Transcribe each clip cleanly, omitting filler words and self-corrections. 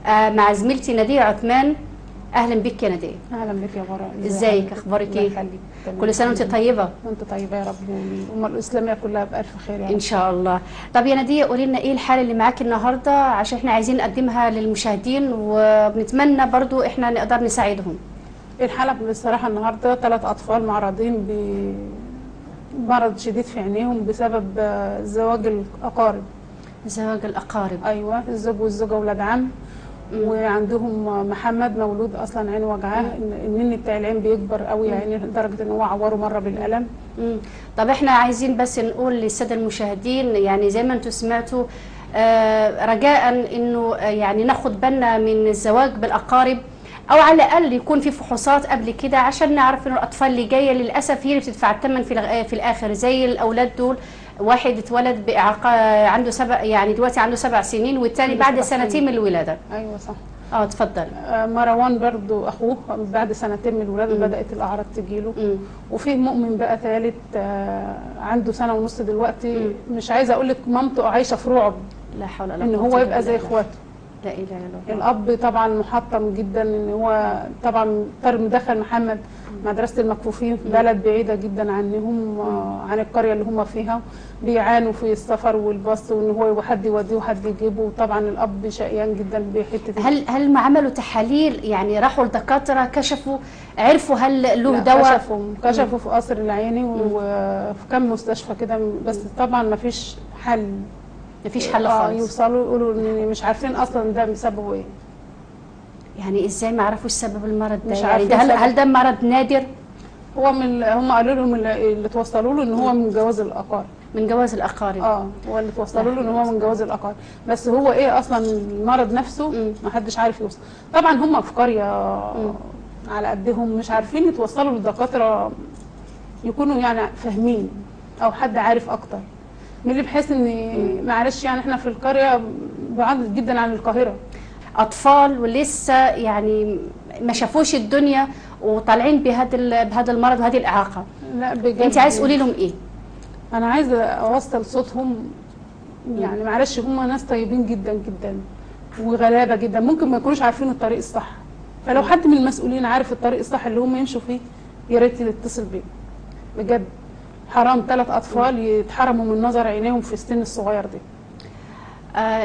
مع زميلتي نادية عثمان. اهلا بك يا نادية. اهلا بك يا براء. ازيك، اخبارك ايه؟ كل سنة وانت طيبة. وانت طيبة يا رب، والامه الاسلامية كلها بالف خير يا رب ان شاء الله. طب يا نادية قولي لنا ايه الحالة اللي معاكي النهارده، عشان احنا عايزين نقدمها للمشاهدين وبنتمنى برضو احنا نقدر نساعدهم. الحالة بصراحة النهارده 3 اطفال معرضين بمرض شديد في عينيهم بسبب زواج الاقارب. زواج الاقارب، ايوه، الزوج والزوجة ولاد عم، وعندهم محمد مولود اصلا عين وجعاه، النني بتاع العين بيكبر قوي يعني لدرجة ان هو عورة مرة بالقلم. طب احنا عايزين بس نقول للسادة المشاهدين، يعني زي ما انتم سمعتوا، رجاء انه يعني ناخد بالنا من الزواج بالاقارب، او على الاقل يكون في فحوصات قبل كده عشان نعرف انه الاطفال اللي جاية للاسف هي اللي بتدفع الثمن في الاخر. زي الاولاد دول، واحد اتولد باعاقه عنده 7، يعني دلوقتي عنده 7 سنين، والثاني بعد 2 سنين من الولادة. ايوه صح. اتفضل. مروان برضو اخوه بعد 2 سنين من الولادة بدات الاعراض تجيله. وفيه مؤمن بقى ثالث عنده 1.5 سنة دلوقتي. مش عايزه اقول لك مامته عايشه في رعب، لا حول ولا قوة ان هو يبقى زي اخواته. لا اله الا الله. الاب طبعا محطم جدا، ان هو طبعا مدخل محمد مدرسه المكفوفين في بلد بعيدة جدا عنهم، عن القرية اللي هم فيها، بيعانوا في السفر والباص، وان هو حد يوديه وحد يجيبه. وطبعا الاب شقيان جدا بحته. هل ما عملوا تحاليل؟ يعني راحوا لدكاتره كشفوا، عرفوا هل له دواء؟ كشفوا في قصر العيني وفي كم مستشفى كده، بس طبعا ما فيش حل. مفيش حل خالص. يوصلوا يقولوا ان مش عارفين اصلا ده بسببه ايه. يعني ازاي ما عرفوش سبب المرض ده؟ مش يعني ده هل ده مرض نادر؟ هو من هم قالوا لهم اللي توصلوا له ان هو من جواز الاقارب. من جواز الاقارب. هو اللي توصلوا له ان هو من جواز الاقارب، بس هو ايه اصلا المرض نفسه ما حدش عارف يوصل. طبعا هم في قرية على قدهم، مش عارفين يتوصلوا للدكاتره يكونوا يعني فاهمين او حد عارف اكتر من اللي، بحيث ان معلش يعني احنا في القرية بعاد جدا عن القاهرة. اطفال ولسه يعني ما شافوش الدنيا وطالعين بهذا المرض وهذه الاعاقة. لا بجد. انت عايز تقولي لهم ايه؟ انا عايزه اوصل صوتهم، يعني معلش هم ناس طيبين جدا جدا وغلابه جدا، ممكن ما يكونوش عارفين الطريق الصح، فلو حد من المسؤولين عارف الطريق الصح اللي هم يمشوا فيه يا ريت يتصل بيهم. بجد حرام 3 أطفال يتحرموا من نظر عينيهم في السن الصغير ده.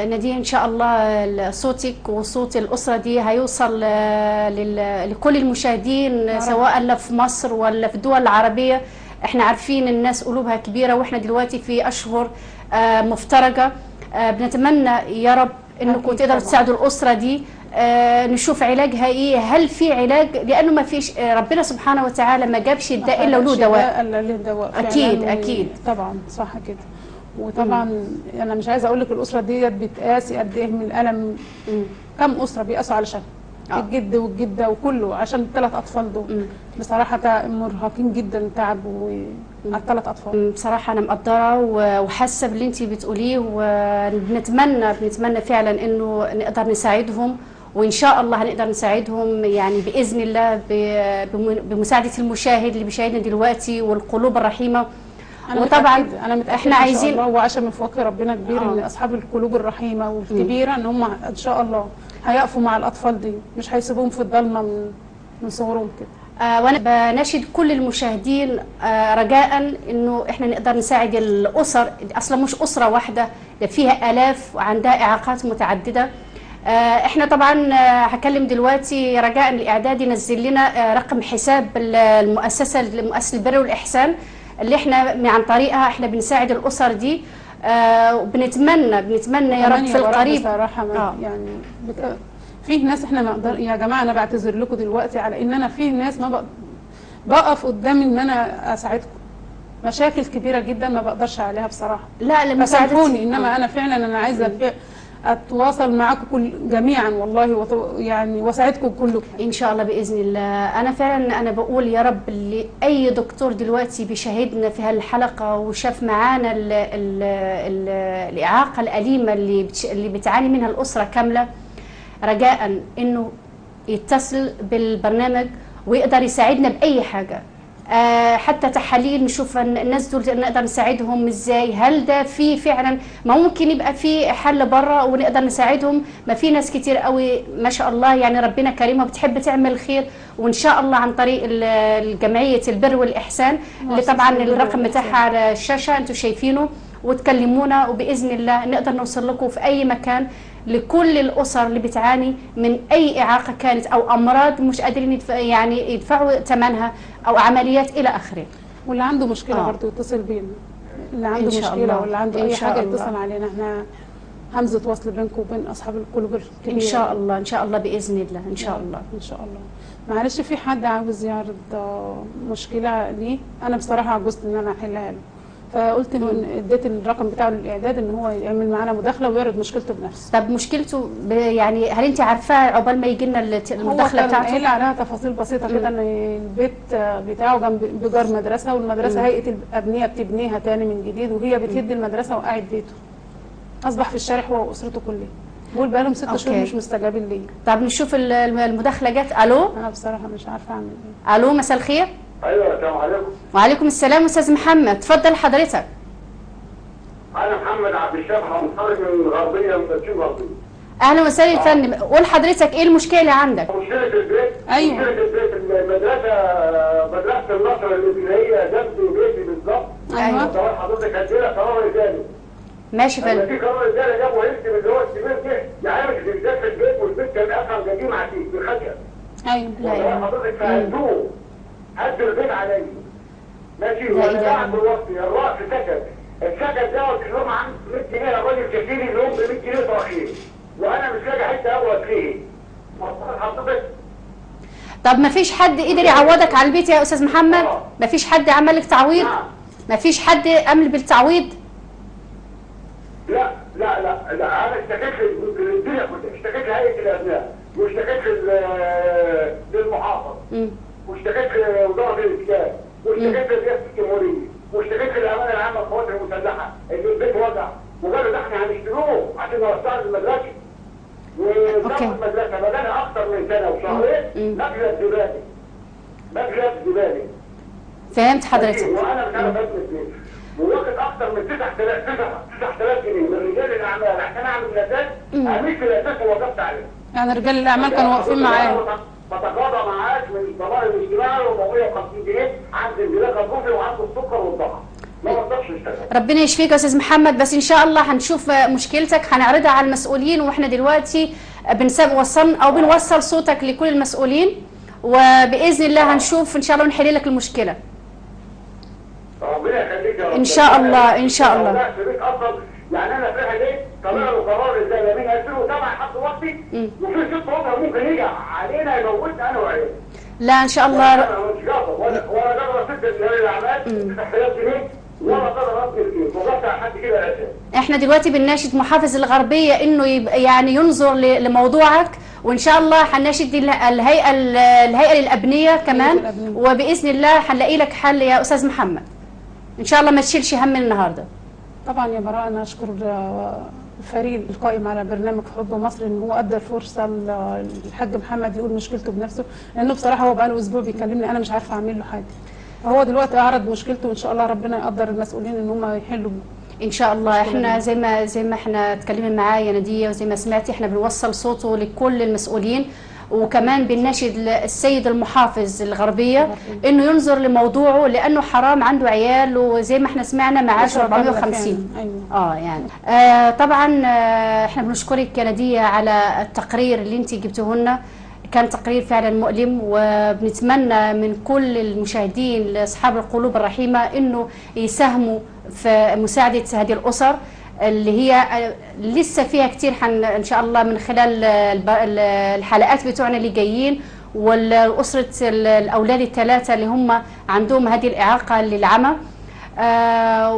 نادية إن شاء الله صوتك وصوت الأسرة دي هيوصل لكل المشاهدين، سواء لا في مصر ولا في الدول العربية. احنا عارفين الناس قلوبها كبيرة، واحنا دلوقتي في أشهر مفترجة. بنتمنى يا رب انكم تقدروا تساعدوا الأسرة دي، نشوف علاجها ايه، هل في علاج؟ لانه ما فيش، ربنا سبحانه وتعالى ما جابش الداء الا وله دواء. الا له دواء. اكيد اكيد طبعا صح كده. وطبعا انا مش عايزه اقول لك الاسرة ديت بتقاسي قد ايه من الالم. كم اسره بيقاسوا علشان الجد والجدة وكله عشان ال3 اطفال دول. بصراحة مرهقين جدا، تعب على ال3 اطفال. بصراحة انا مقدره وحاسه باللي انت بتقوليه، وبنتمنى بنتمنى فعلا انه نقدر نساعدهم، وان شاء الله هنقدر نساعدهم يعني باذن الله بمساعدة المشاهد اللي بيشاهدنا دلوقتي والقلوب الرحيمة. وطبعا انا متاكدة احنا عايزين الله، وعشان من فوق ربنا كبير ان اصحاب القلوب الرحيمة والكبيرة ان هم ان شاء الله هيقفوا مع الاطفال دي، مش هيسيبوهم في الضلمة من صغرهم كده. وانا بناشد كل المشاهدين رجاء انه احنا نقدر نساعد الاسر، اصلا مش اسره واحدة، ده فيها الاف وعندها اعاقات متعددة. احنا طبعا هكلم دلوقتي رجاء الاعداد ينزل لنا رقم حساب المؤسسة، مؤسسة البر والاحسان، اللي احنا عن طريقها احنا بنساعد الاسر دي. وبنتمنى بنتمنى يا رب في القريب بصراحة. يعني فيه ناس احنا ما اقدر يا جماعة، انا بعتذر لكم دلوقتي على ان انا فيه ناس ما بقف قدامي ان انا اساعدكم، مشاكل كبيرة جدا ما بقدرش عليها بصراحة. لا لمساعدتوني، انما انا فعلا انا عايزه اتواصل معاكم كل جميعا والله، يعني واساعدكم كلكم ان شاء الله باذن الله. انا فعلا انا بقول يا رب لاي دكتور دلوقتي بيشاهدنا في هالحلقة وشاف معانا ال ال ال الاعاقة الاليمة اللي بتعاني منها الاسرة كاملة، رجاء انه يتصل بالبرنامج ويقدر يساعدنا باي حاجة. حتى تحاليل، نشوف الناس دول نقدر نساعدهم ازاي. هل ده في فعلا ما ممكن يبقى في حل بره ونقدر نساعدهم؟ ما في ناس كتير قوي ما شاء الله يعني ربنا كريمة بتحب تعمل خير، وان شاء الله عن طريق الجمعية البر والاحسان اللي طبعا الرقم بتاعها على الشاشة انتم شايفينه، وتكلمونا وباذن الله نقدر نوصل لكم في اي مكان لكل الاسر اللي بتعاني من اي اعاقه كانت او امراض مش قادرين يعني يدفعوا ثمنها او عمليات الى اخره. واللي عنده مشكلة برضه يتصل بينا، اللي عنده مشكلة واللي عنده اي حاجة يتصل علينا، احنا همزه وصل بينكم وبين اصحاب القلوب الكبيرة ان شاء الله. ان شاء الله باذن الله. ان شاء الله. ان شاء الله. معلش في حد عاوز يعرض مشكلة ليه، انا بصراحة عجزت ان انا احلها له، فقلت له اديت الرقم بتاعه للاعداد ان هو يعمل معانا مداخله ويعرض مشكلته بنفسه. طب مشكلته يعني هل انت عارفاها عقبال ما يجي لنا المداخلة بتاعته؟ هو قال عليها تفاصيل بسيطة كده، ان البيت بتاعه جنب بجار مدرسه، والمدرسة هيئة الابنية بتبنيها تاني من جديد، وهي بتهد المدرسة وقاعد بيته، اصبح في الشارع هو واسرته كلها. بقول بقى لهم 6 شهور مش مستجابين ليه. طب نشوف المداخلة جت. الو. انا بصراحة مش عارفه اعمل ايه. الو، مساء الخير. ايوه السلام عليكم. وعليكم السلام استاذ محمد، اتفضل حضرتك. انا محمد عبد الشافي انصاري من الغربية، من تدشين الغربية. اهلا وسهلا يا فندم، قول حضرتك ايه المشكلة اللي عندك؟ مشكلة البيت. ايوه مشكلة البيت، المدرسة، مدرسه النصر الابتدائية جنب بيتي بالظبط. ايوه حضرتك هدينا قرار اداري. ماشي يا فندم. في قرار اداري جابوا هيلتي اللي هو الكبير ده، يعني مش بالذات في البيت، والبيت كان افهم قديم عتيق بالخشب. ايوه. لا حضرتك فهدوه، هدوا البيت عليا. ماشي، وانا قاعد بالوقت الرأس سكت، السكت دوت اللي هم عنده 100 جنيه، الراجل كفيلي اللي هم ب 100 جنيه تراخيص، وانا مش لاقي حتة اقعد فيه. حضرتك طب ما فيش حد قدر يعوضك على البيت يا استاذ محمد؟ ما فيش حد عمل لك تعويض؟ ما فيش حد عمل بالتعويض؟ لا لا لا لا، انا اشتكيت للدنيا كلها، اشتكيت لهيئة الابناء، واشتكيت للمحافظ، واشتكيت لوزارة الاسكان، واشتكيت لرئاسة الجمهورية، واشتكيت للامانة العامة للقوات المسلحة ان البيت وجع، وقالوا ده احنا هنشتروه عشان نوسعه للمدرسة. ونظام المدرسة بقالها اكثر من سنة وشهرين مجلس زبالة. مجلس زبالة. فهمت حضرتك. وانا مش عارف ابني البيت، وواخد اكثر من 9000 جنيه من رجال الاعمال عشان اعمل الاساس، عملت الاساس ووقفت عليه. يعني رجال الاعمال كانوا واقفين معايا. بتقاضى معاش من الضمان الاجتماعي 450 جنيه، عندي انزلاق غضروفي وعنده السكر والضغط، ما بقدرش اشتغل. ربنا يشفيك يا استاذ محمد، بس ان شاء الله هنشوف مشكلتك، هنعرضها على المسؤولين، واحنا دلوقتي بنوصل او بنوصل صوتك لكل المسؤولين، وباذن الله هنشوف ان شاء الله ونحل لك المشكلة. ربنا يخليك يا رب. ان شاء الله. ان شاء الله. يعني انا فرحه ليه؟ طلع له قرار ازاي من 2007 حط وقتي، وفي 6 اشهر ممكن يجي علينا يموتنا انا وعيالي. لا ان شاء الله. انا مش قادر، ولا قادر اسد رجال الاعمال 9000 جنيه، ولا قادر ابني البيت، وقفت على حد كده الاساس. احنا دلوقتي بنناشد محافظ الغربية انه يعني ينظر لموضوعك، وان شاء الله هنناشد الهيئة للابنيه كمان، وباذن الله هنلاقي لك حل يا استاذ محمد. ان شاء الله ما تشيلش هم النهارده. طبعا يا براء، انا اشكر الفريق القائم على برنامج حب مصر ان هو ادى الفرصة للحاج محمد يقول مشكلته بنفسه، لانه بصراحة هو بقاله اسبوع بيكلمني انا مش عارفه اعمل له حاجة، فهو دلوقتي اعرض مشكلته، وان شاء الله ربنا يقدر المسؤولين ان هم يحلوا ان شاء الله. احنا زي ما احنا اتكلمنا معاه يا ناديه، وزي ما سمعتي احنا بنوصل صوته لكل المسؤولين، وكمان بنناشد السيد المحافظ الغربية انه ينظر لموضوعه، لانه حرام عنده عيال، وزي ما احنا سمعنا معاش 450. ايوه يعني طبعا احنا بنشكرك يا ناديه على التقرير اللي انت جبته لنا، كان تقرير فعلا مؤلم، وبنتمنى من كل المشاهدين لاصحاب القلوب الرحيمة انه يساهموا في مساعدة هذه الاسر اللي هي لسه فيها كتير. ان شاء الله من خلال الحلقات بتوعنا اللي جايين، والأسرة الأولاد الثلاثة اللي هم عندهم هذه الإعاقة للعمى.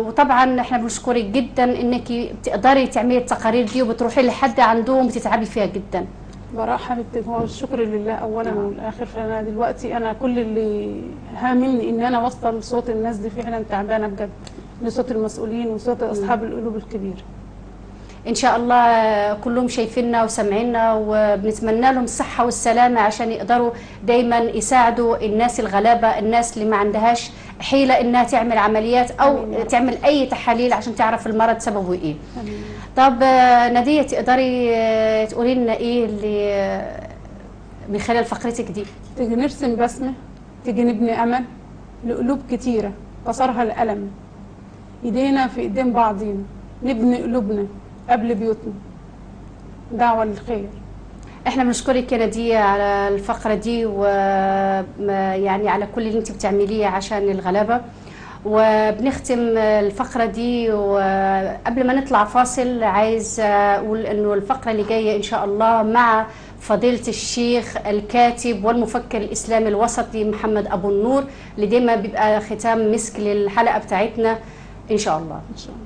وطبعا احنا بنشكرك جدا انك بتقدري تعملي التقارير دي وبتروحي لحد عندهم بتتعبي فيها جدا. براء حبيبتي، هو الشكر لله اولا والاخر. فانا دلوقتي انا كل اللي هاممني ان انا اوصل صوت الناس دي فعلا تعبانة بجد، لصوت المسؤولين وصوت اصحاب القلوب الكبيرة. ان شاء الله كلهم شايفيننا وسامعيننا، وبنتمنى لهم الصحة والسلامة عشان يقدروا دايما يساعدوا الناس الغلابة، الناس اللي ما عندهاش حيله انها تعمل عمليات او تعمل اي تحاليل عشان تعرف المرض سببه ايه. طب ناديه، تقدري تقولي لنا ايه اللي من خلال فقرتك دي؟ تيجي نرسم بسمه، تيجي نبني امل لقلوب كتيرة كسرها الالم، ايدينا في ايدين بعضينا نبني قلوبنا قبل بيوتنا. دعوه للخير. احنا بنشكرك يا ناديه على الفقرة دي، ويعني على كل اللي انت بتعمليه عشان الغلابة. وبنختم الفقرة دي، وقبل ما نطلع فاصل عايز اقول انه الفقرة اللي جاية ان شاء الله مع فضيلة الشيخ الكاتب والمفكر الاسلامي الوسطي محمد ابو النور، اللي دايما بيبقى ختام مسك للحلقة بتاعتنا ان شاء الله. ان شاء الله.